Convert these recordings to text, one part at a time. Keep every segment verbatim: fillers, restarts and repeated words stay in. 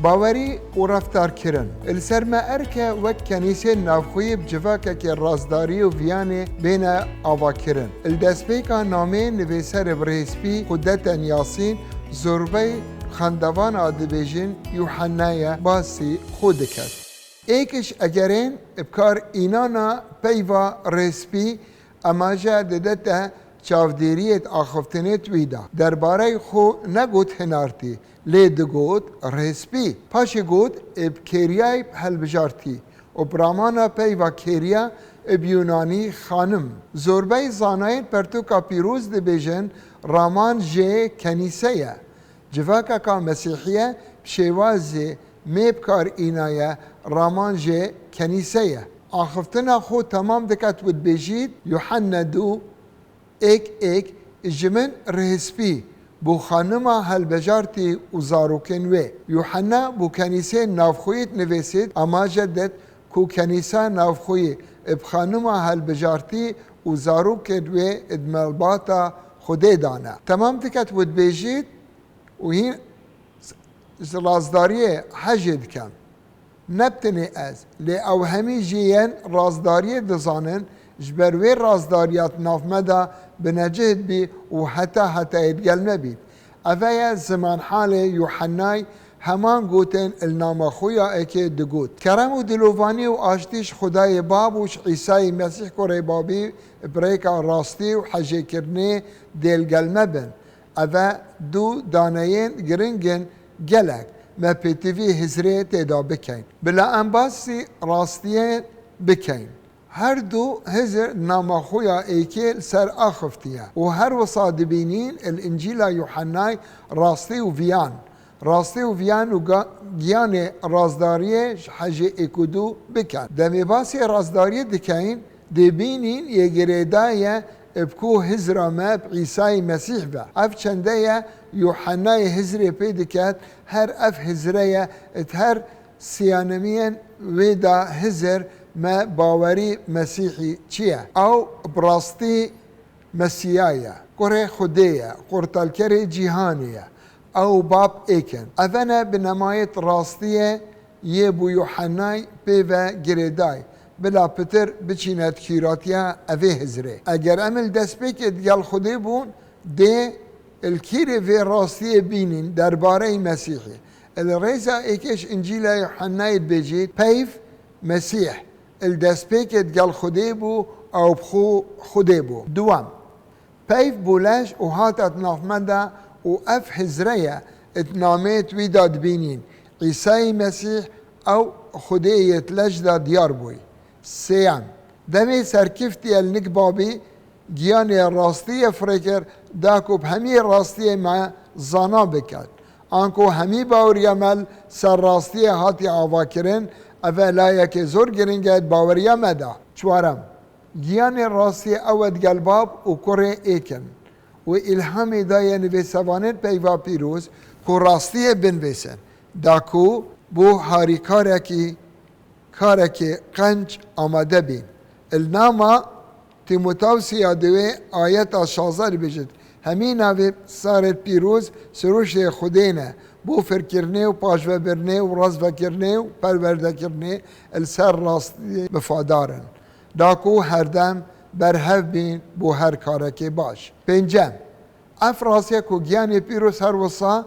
Bawerî û reftarkirin. Li ser me erk e wek kenîsên navxweyî bi civakekê rastdarî û viyanê bêne avakirin. Li destpêka nameyê nivîserê bi rêspî Xwedeten Yasîn, zorbey xwendevana dibêjin Yuhanna ye, basî xwe diket. Êk ji egerên bi kar înana peyva rêspî emaje dide te çavdêriyê di axiftinê di wî de. Derbarey xwe negot hinartî, lê digot rêspî. Paşê got bi kêriyayê bi helbijartî û bi ramana peyva kêriya bi yûnanî xanim. Zorbey zanayên pertûka pîroz dibêjin raman jê kenîse ye. Civakeka Mesîhî ye, bi şêwazê mê bi kar înaye, raman jê kenîse ye. Axiftina xwe temam diket û dibêjît, Yuhanna du, êk êk, ji min rihspî bû xanima helbejartî û zarokên wê. Yuhanna bû kenîseyên navxweyî dinivîsît, amaje dit ku kenîsa navxweyî bi xanima helbejartî û zarokên wê di malbata Xwedê de ne. Temam diket û dibêjît, û hîn ji rastdariyê hejê dikem. Ne bi tenê ez, lê ew hemî jî yên rastdariyê dizanin, ji ber wê rastdariya di nav me de binecih dibî û heta hetayê digel me bît. Eve ye zimanhalê Yuhennay, heman gotin li nama xwe ya êkê digot. Kerem û dilovanî û aştî ji Xwedayê Bab û ji Îsayê Mesîh Kurê Babî bi rêka rastî û hejêkirinê dê li gel me bin. Eve du daneyên giring in gelek me pêtivî hizrê tê de bikeyn. Bila em basî rastiyê bikeyn. Her du hizir nama xwe ya êkê li ser axiftiye û her wisa dibînîn li Încîla Yuhennay rastî û viyan. Rastî û viyan û ga-, giyanê rastdariyê ji hejê êk û du bikin. Demê basê rastdariyê dikeyn, dê bînîn yê girêdayî ye bi ku hizra me bi Îsayê Mesîh ve. Ev çende ye Yuhennayê hizrê pê diket, her ev hizre ye, di her siyanemiyên wê de hizir me bawerî Mesîhî çi ye? Ew bi rastî Mesîya ye, Kurê Xwedê ye, Qurtalkerê cîhanê ye. Ew û Bab êk in. Eve ne bi nemayê di rastiyê yê bû Yuhennay pê ve girêdayî, bila pitir biçîne di kîratiya evê hizrê. Eger em li destpêkê digel Xwedê bûn, dê li kîrê vê rastiyê bînîn derbareyî Mesîhê. Li rêza êkê ji Încîla Yuhennayê dibêjît, peyv Mesîh, li destpêkê digel Xwedê bû, ew bi xwe Xwedê bû. Duwem, peyv bû leş û hate di nav me de û ev hizre ye di nameyê di wî de dibînîn. Îsayê Mesîh ew Xwedê yê di leş de diyar bûyî. Sêyem, demê serkiftiye li nik babî giyanê rastiyê firê kir, da ku bi hemî rastiyê me zana biket. Anku hemî baweriya me li ser rastiyê hatiye avakirin, ev e layekê zor giring e di baweriya me de. Çwarem, giyanê rastiyê ew e digel Bab û Kurê êk in û îlhamê daye nivîsevanên peyva pîroz ku rastiyê binivîsin, da ku bo harîkarekî, karekê qenc amade bîn. Li nama Tîmotewsî ya diwê ayeta şazdeh dibêjit, hemî navê sarê pîroz sirûştê Xwedê ne, bo firkirinê û paşvebirinê û razvekirinê û perwerdekirinê li ser rastiyê bifadar in. Da ku herdem berhev bîn bo her karekê baş. Pêncem, ev rastiyê ku giyanê pîroz her wisa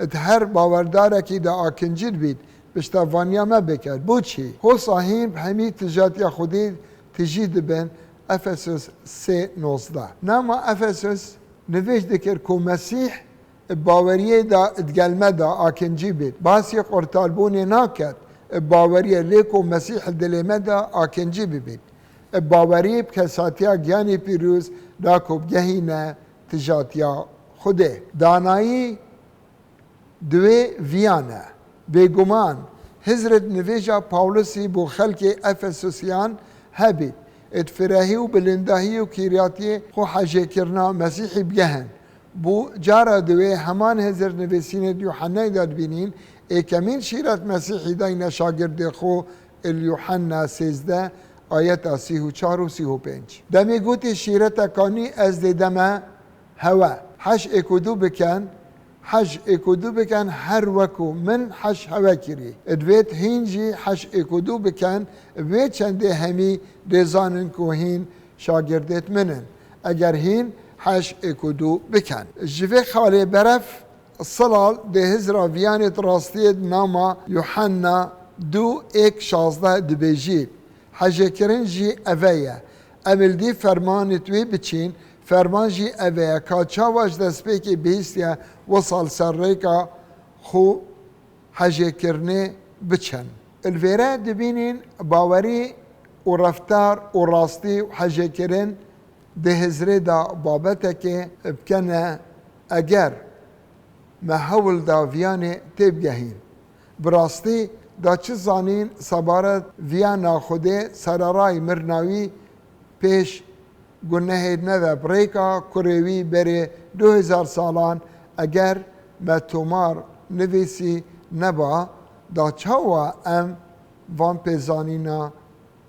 di her bawerdarekî de akincî dibît, piştevaniya me biket. Bo çi? Hosa hîn bi hemî tijatiya Xwedê tijî dibin, Efesus sê nozdeh. Nama Efesus nivîs dikir ku Mesîh bi baweriyê de digel me de akincî bît. Basî qurtalbûnê naket, bi baweriyê lê ku Mesîh li dilê me de akincî bibît. Bi bawerî bi kesatiya giyanê pîroz da ku bigehîne tijatiya Xwedê. Danayî di wê viyan e. Bêguman, hizr di nivêja Pawlusî bo xelkê Efesusiyan hebî, di firehî û bilindahî û kîryatiyê xwe hejêkirina Mesîhî bigehin. Bo cara di wê heman hizr nivîsînê di Yuhennayê de dibînîn, êkemîn şîret Mesîhî dayne şagirdê xwe li Yuhenna sêzdeh, ayeta sî û çar û sî û pênc. Demê gotî, şîreta kanî ez dê deme hewe. Heş êk û du biken, Hej êk û du bikin, her wekû min hej hewe kirî. Divêt hîn jî hej êk û du bikin, vê çendê hemî dê zanin ku hîn şagirdêt min in. Eger hîn hej êk û du bikin. Ji vê xalê beref Silal dê hizra viyanê di rastiyê di nama Yuhanna du êk şazdeh dibêjî, hejêkirin jî eve ye. Em li dî fermanê wî biçîn, ferman jî eve ye, ka çawa ji destpêkê bihîstiye wisa li ser rêka xwe hejêkirinê biçin. Li vêre dibînin bawerî û reftar û rastî û hejêkirin di hizrê de babetekê bikene, eger me hewl da viyanê têbigehîn. Bi rastî da çi zanîn sebaret viyana Xwedê sereray mirina wî pêş gunehê nede bi rêka kurê wî berê du hezar salan, eger me tomar nivîsî neba, da çawa em van pêzanîna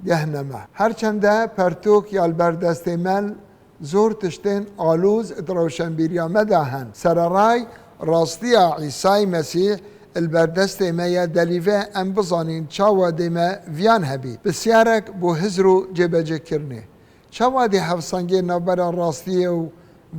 gehneme? Her çende pertûk ya li ber destê me zor tiştên alûz di rewşenbîriya me de hen. Sereray rastiya Îsay Mesîh li ber destê me ye, delîve em bizanîn çawa dê me viyan hebî. Pisyarek bo hizr û cêbecêkirinê. Çawa dê hevsengê navbera rastiyê û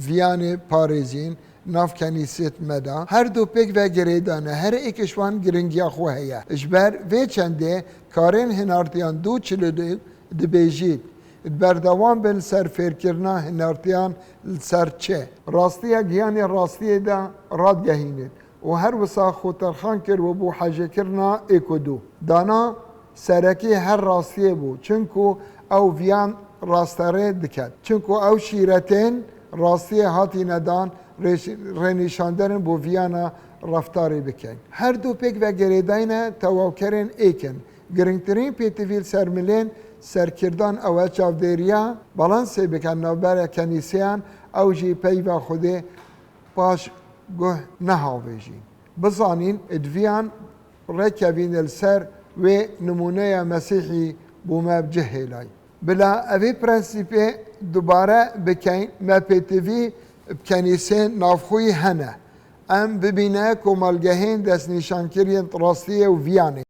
viyanê parêzîn nav kenîsêt me de? Her du pêk ve girêdane, her êk ji wan giringiya xwe heye. Ji ber vê çendê karên hinartiyan du çil û du dibêjît, berdewam bin li ser fêrkirina hinartiyan li ser çi? Rastiya giyanê rastiyê de radgehînin û her wisa xwe terxan kir û bû hejêkirina êk û du. Dana serekî her rastiyê bû, çinku ew viyan rasterê diket. Çinku ew şîretên rastiyê hatîne dan rêş-, rênîşanderin bo viyana reftarê bikin. Her du pêk ve girêdayne tewawkerên êk in. Girîngtirîn pêtivî li ser milên serkirdan ew e çavdêriya balansê bikin navbera kenîseyan, ew jî peyva Xwedê paş guh nehavêjîn. Bizanîn, di viyan rêkevîn li ser wê nimûneya Mesîhî bo me bi cih hêlay. Bila evî prensîpê dubare bikeyn, me pêtivî bi kenîsên navxweyî hene. Em bibîne komelgehên destnîşankirî yên rastiyê û viyanê.